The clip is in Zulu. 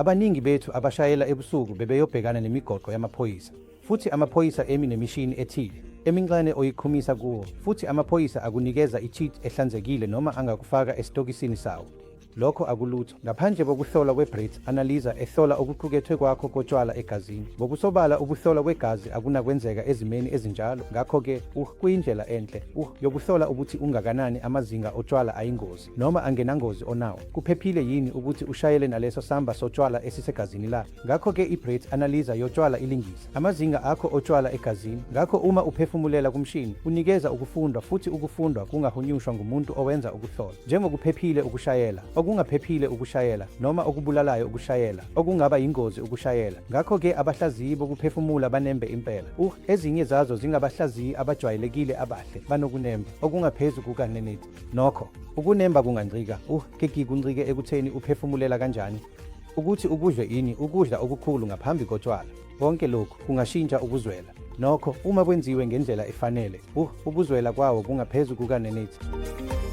Abaningi bethu abashayela ebusuku bebeyobhekana nemigoqo yamaphoyisa. Futhi amaphoyisa emi nemishini ethile emincane oyiqhumisa kuwo, futhi amaphoyisa akunikeza i-cheat ehlanzekile noma angakufaka esitokisini sawo. Lokho akulutho ngaphandle kokuhlolwa kwe-breath analyzer ehlola okuqukethwe kwakho kotshwala egazini. Ngokusobala ukuhlolwa kwegazi akunakwenzeka ezimeni ezinjalo, ngakho-ke kuyindlela enhle yokuhlola ukuthi ungakanani amazinga otshwala ayingozi noma angenangozi onawo. Kuphephile yini ukuthi ushayele naleso samba sotshwala esisegazini lakho? Ngakho-ke i-breath analyzer yotshwala ilingisa amazinga akho otshwala egazini. Ngakho uma uphefumulela kumshini, unikeza ukufundwa futhi ukufundwa kungahunyushwa ngumuntu owenza ukuhlola njengokuphephile ukushayela, okungaphephile ukushayela, noma okubulalayo ukushayela, okungaba yingozi ukushayela. Ngakho-ke abahlaziyi bokuphefumula banembe impela. Ezinye zazo zingabahlaziyi abajwayelekile abahle, banokunemba okungaphezu kuka-90. Nokho, ukunemba kungancika, keki kuncike ekutheni uphefumulela kanjani, ukuthi ukudle ini ukudla okukhulu ngaphambi kotshwala. Konke lokhu kungashintsha ukuzwela. Nokho, uma kwenziwe ngendlela efanele, ukuzwela kwawo kungaphezu kuka-90.